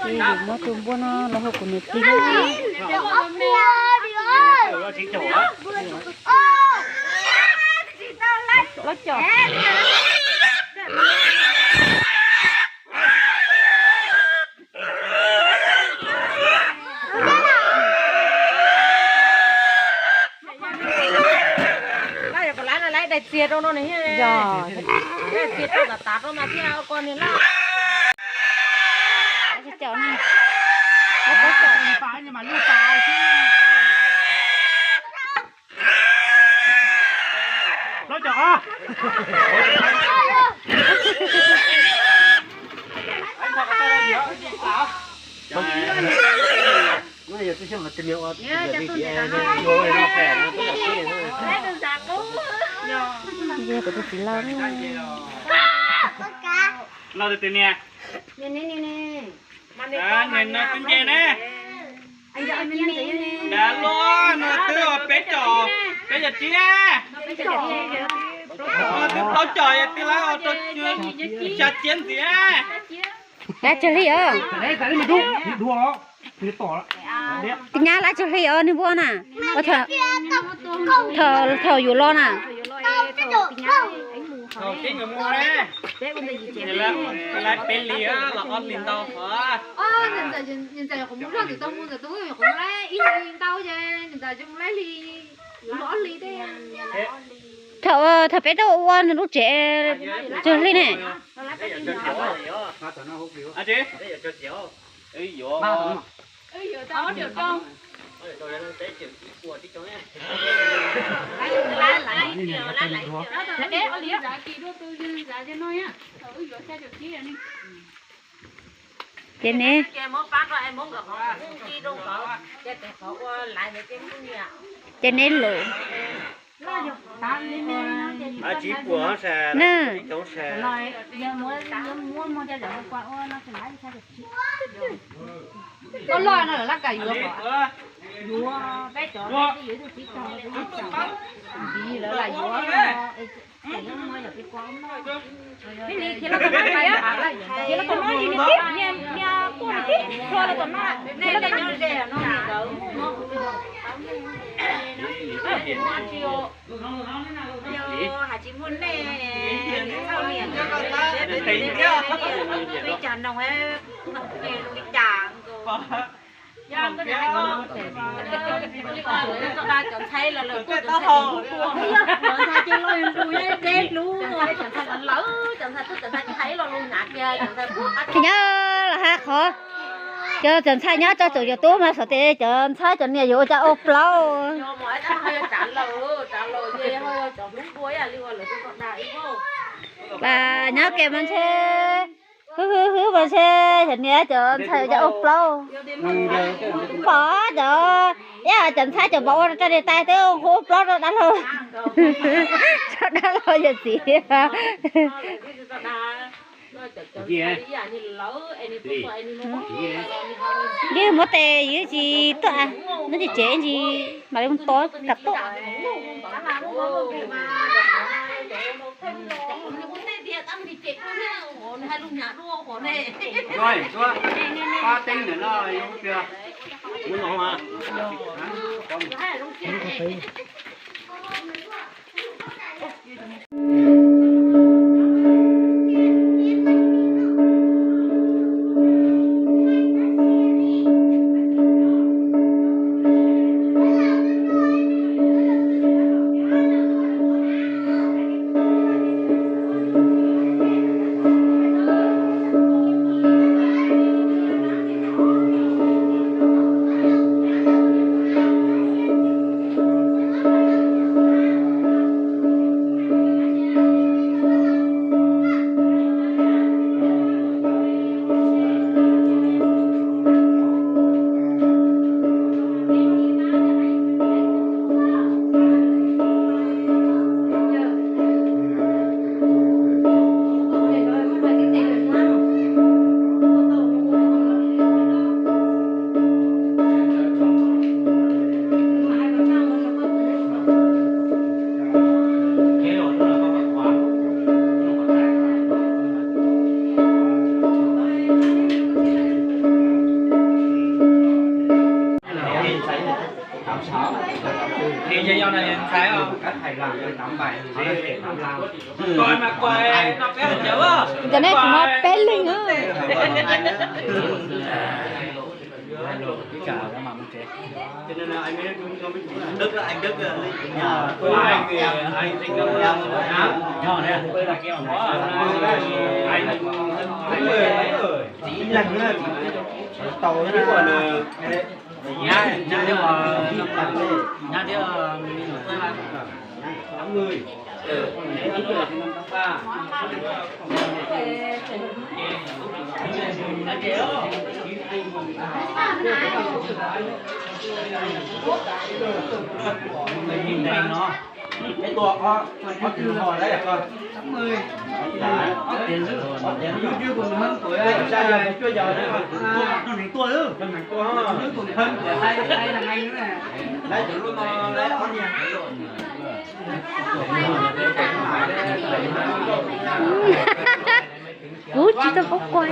Ces yus muab tus npua no los hu kuv niam tij na. Lawv yog kom lawv no lawv daim txiag rau no ne. Yog, daim txiag rau tas tas rau mas thiaj ua ko ne lawm. Lawv caum na. Lawv caum. Lawv caum os. Ces kuv tus txiv laus no. Laus tus twg niam? Niam no twb nce ne. Dav luaj, no twb peb caum, peb caum tsib na. No twb plaub caum, yog twb lawv ua rau xya ciab ntxiv na. Lawv tsawg hli os? Tus nyab lawv tsawg hli os, niag npua na? Thaum yuav los na. Lawv peb hlis los ob hlis ntau qhov. Thaum, thaum peb tuaj ua nws lub tsev tsawg hli ne? Ces ne, ces ne lus na. Yuav peb cov, yuav ib tug txiv tog, ntxiv lawv lam yuav. Khiav los tom no, khiav los tom no, khiav los tom no, khiav los tom no. Hais tsis muaj nej, txhawj niam, peb cas noog li cas. Cov ntxhais los lawm, cov ntxhais ces loj lus, deb lus, cov ntxhais los lawm, cov ntxhais twb cov ntxhais hais los lus hnav kiag, cov ntxhais pub qab. Nyob los hais qhov, cov, cov ntxhais nyob tso txawm cov tub mas xav tias cov ntxhais cov niam yuav ua cas ua plaub. Nyob ke mas ntshe hwj hwj hwj mas ntshe cov niam cov ntxhais ua cas ua plaub. Pom cov, ib cov ntxhais cov pom ua rau niam tais twb ua plaub rau dab laug, rau dab laug yawm txiv. Yeej muab tes yeej tsis tuaj, neb tsis tsev ntsis mam li mus tod kam tuaj. Cov nej kuv muaj peb leeg. Kuv tsis tau paub kuai.